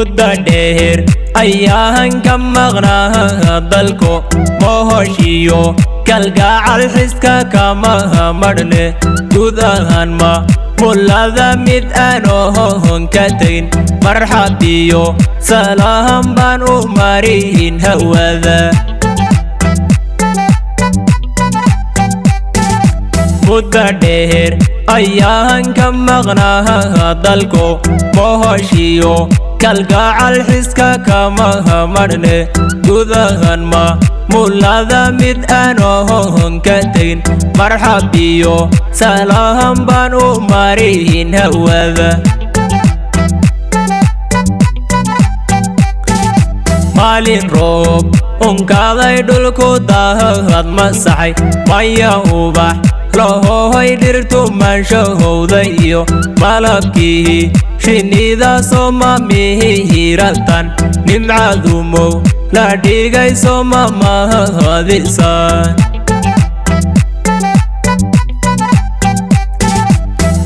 Muddo dheer ayaan ka maqnaa dalko, mohoshiyo kalgacal xiska kama madhne. Guud ahaan ma mulada mid aanoon ka tegin, marxabiyo salaam baan u marihin hawada. Muddo dheer ayaan ka maqnaa dalko, mohoshiyo kalgacal xiska kama madhne. Guud ahaan ma mulada mid aanoon ka tegin, marxabiyo salaam baan u marihin hawada. Maalin roob unkaaday dhulku daahad masaxay, maya ubax lahohoy dhirtu maanshahowda iyo malabkii shinnida soma mihiratan, nimcadumow la dhigay soma mahadisan.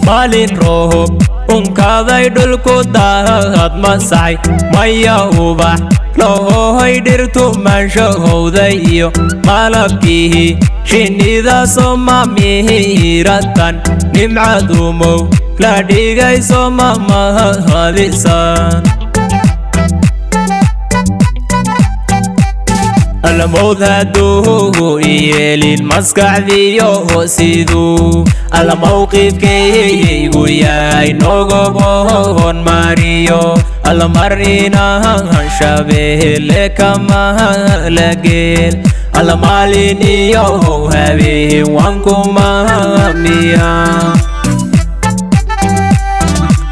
Maalin roob unkaaday dhulku daahad masaxay, maya ubax lahohoy dhirtu maanshahowda iyo malabkii shinnida soma mihiratan, nimcadumow la dhigay soma mahadisan. Allamowd hadduu iyeelin maskaxdiyo siduu alla mawqifkaygu yahay nogobohon mariyo, alla mar inahan shabeelle kama lageel, alla maalin iyo habeen waan kumahamiya.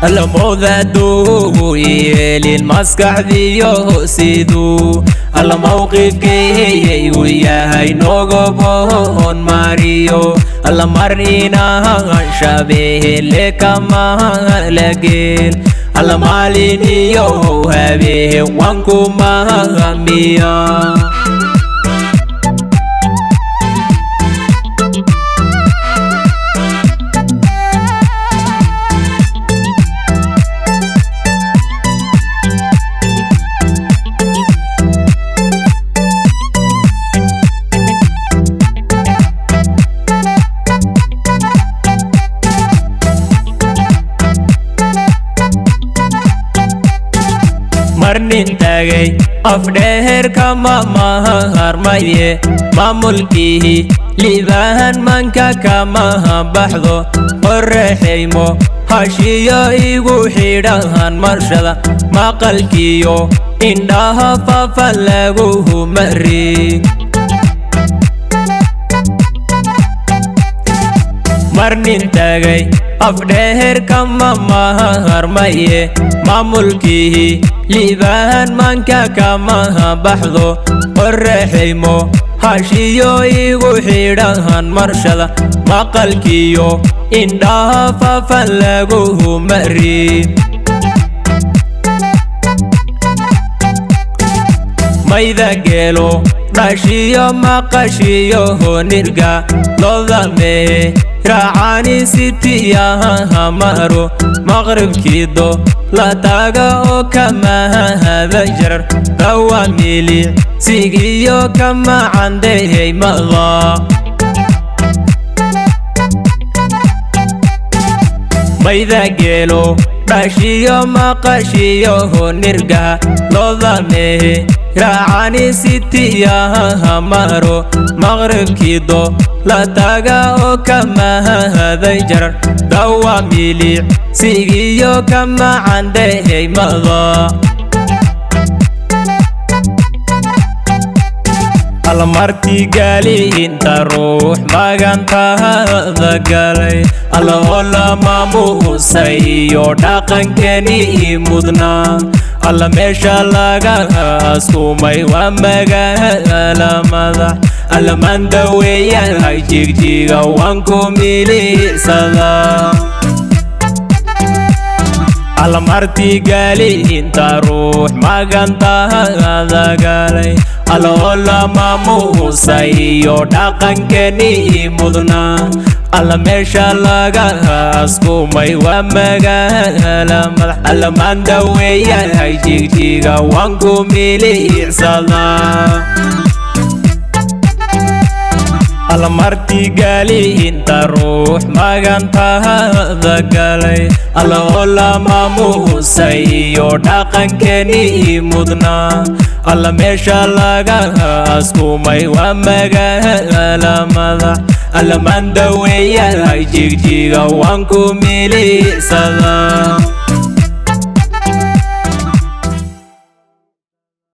Allamowd hadduu iyeelin maskaxdiyo siduu alla mawqifkaygu yahay nogobohon mariyo, alla mar inahan shabeelle kama lageel, alla maalin iyo habeen waan kumahamiya. Marnin tagay afdheer kama maharmaye, maamulkii liibahan manka kama baxdo, qoraxaymo hashiyo igu xidhahan marshada, maqalkiyo indhaha faafa lagu mari. Marnin tagay afdheer kama maharmaye, maamulkii liibahan manka kama baxdo, qoraxaymo hashiyo igu xidhahan marshada, maqalkiyo indhaha faafa lagu mari. Mayda geelo dhashiyo maqashiyo honirga loda mee raacani sitiyaha maro, maqribkiido la taga oo kama hada jarar dawa milic sigiyo kama candehey mada. Mayda geelo dhashiyo maqashiyo honirga loda mee raacani sitiyaha maro, maqribkiido la taga oo kama haday jarar dawa milic sigiyo kama candehey mada. Alla marti galinta ruux magantaada galay, alla hola maamuusay iyo dhaqankeni mudnaa, alla meesha laga askumay waa magaala madax, alla mandaweeyahay jigjiga waan ku milicsadaa. Alla marti galinta ruux magantaada galay, alla hola maamuusay iyo dhaqankeni mudnaa, Alla meesha laga askumay waa magaala madax. Alla maandhaweeyahay Jigjiga waan ku milicsadaa. Alla martigali inta ruux magantaada galay, alla oo la maamuusay iyo dhaqankeeni mudnaa. Alla meesha laga askumay waa magaala madax. Alla maandhaweeyahay Jigjiga waan ku milicsadaa.